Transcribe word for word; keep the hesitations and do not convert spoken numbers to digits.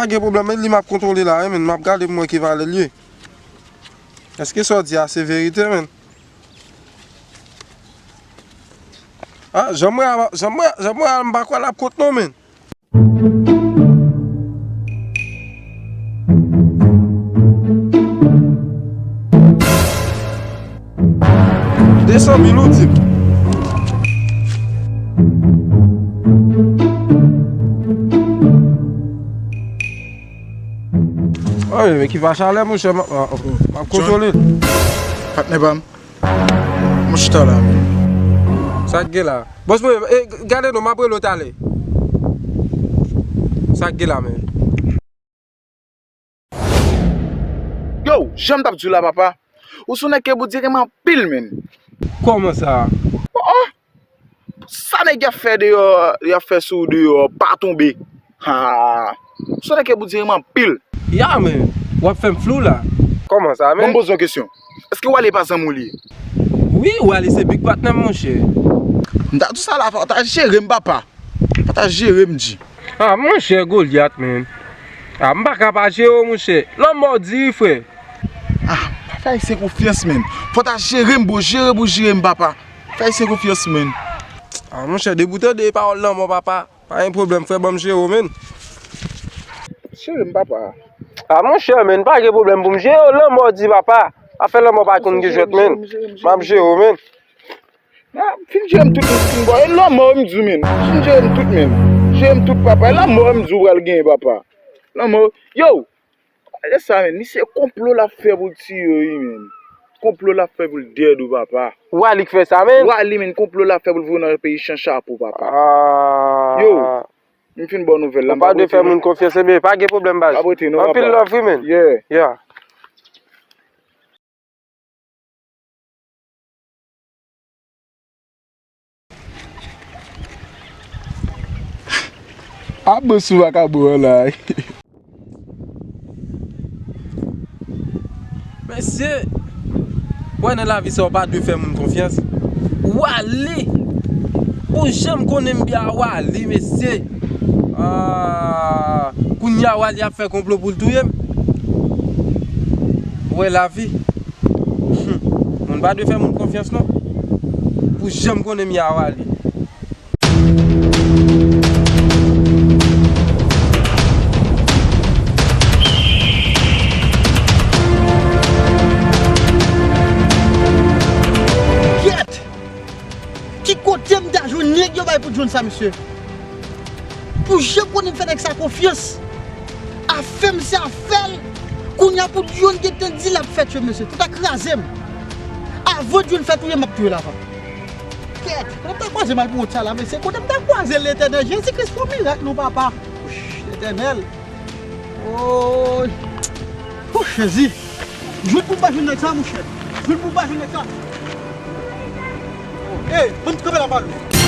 Pa gen pwoblèm, men li m ap kontwole la, wi, men m ap gade pou m wè ki valè l ye. Èske sa w di a se verite, men? Ah, jan m wè a, jan m wè, jan m wè a, m pa kwè l ap kont non, men. De san mil ou di m. Ay, men ki va chalè, monchè, m ap, m ap kontwole l. Patnè pa m. Mwen chita la, men. Sa k gen la? Bòs mwen, e, gade non, m ap rele w talè. Sa k gen la, men? Yo, jan m t ap di w la, papa. Ou se yon nèg ke Bondye renmen anpil, men. Kòman sa? Oh, oh. Sa nèg y ap fè deyò, y ap fè sou ou deyò, pa tonbe. Ha! Ou se nèg ke Bondye renmen anpil. Ya, men, w ap fè m flou la. Kòman sa, men? Bon, m poze yon kesyon. Èske Wally pa zanmi w li ye? Wi, Wally se big patnè m, monchè. M ta di w sa la, fò w ta jere m, papa. Fò w ta jere m, G. Ah, monchè, Goliath, men. Ah, m pa ka pa jere w, monchè. Lanmò di, frè. Ah, fè Ayisyen konfyans, men. Fò w ta jere m, bro. Jere pou jere m, papa. Fè Ayisyen konfyans, men. Ah, monchè, depi w tande pawòl lanmò, papa, pa gen pwoblèm, frè, ban m jere w, men. Jere m, papa. Ah, monchè, men, pa gen pwoblèm pou m jere w, lanmò di, papa. Afè lanmò pa konn gen jwèt, men. M ap jere w, men. Ah, fin jere m tout, m fin bò. E lanmò, m di w, men. Fin jere m tout, men. Jere m tout, papa. E lanmò, m di w, pral genyen, papa. Lanmò. Yo! Gade sa, men. Misye konplo l ap fè pou l tiye w, wi, men. Konplo l ap fè pou l dèd ou, papa. Wally k fè sa, men. Wally, men, konplo l ap fè pou l voye w nan peyi chan chapo, papa. Ah. Yo, m fin ba w nouvèl la, m pa dwe fè moun konfyans, men pa gen pwoblèm, baz. Anpil love, wi, men. Yeah. Yeah. Abo sou vakabon an la. Mesye, wè nan lavi sa w pa dwe fè moun konfyans. Wally! Pou jan m konnen m byen a Wally, mesye. Ah, kounye a Wally ap fè konplo pou l touye m. Ou wè lavi. Hmm. Moun pa dwe fè moun konfyans non. Pou jan m konnen m ye a Wally. Kèt! Ki kote m ta jwenn nèg yo bay pou John sa, mesye? Pou jan konnen m fè nèg sa konfyans. Afè m se afè l. Kounye a pou John gentan di l ap fè tchwe, mesye. Tout a kraze m. Avan John fè touye m, m ap touye l avan. Kèt, kote m ta kwaze mal pou wont sa la, mesye? Kote m ta kwaze l, Letènèl? Jezi Kris, fè yon mirak non, papa. Ouch, Letènèl. Oy. Ouch, Jezi. Jwenn pou m pa jwenn nèg sa, monchè. Jwenn pou m pa jwenn nèg sa. Ey, ban m kanpe la, pale.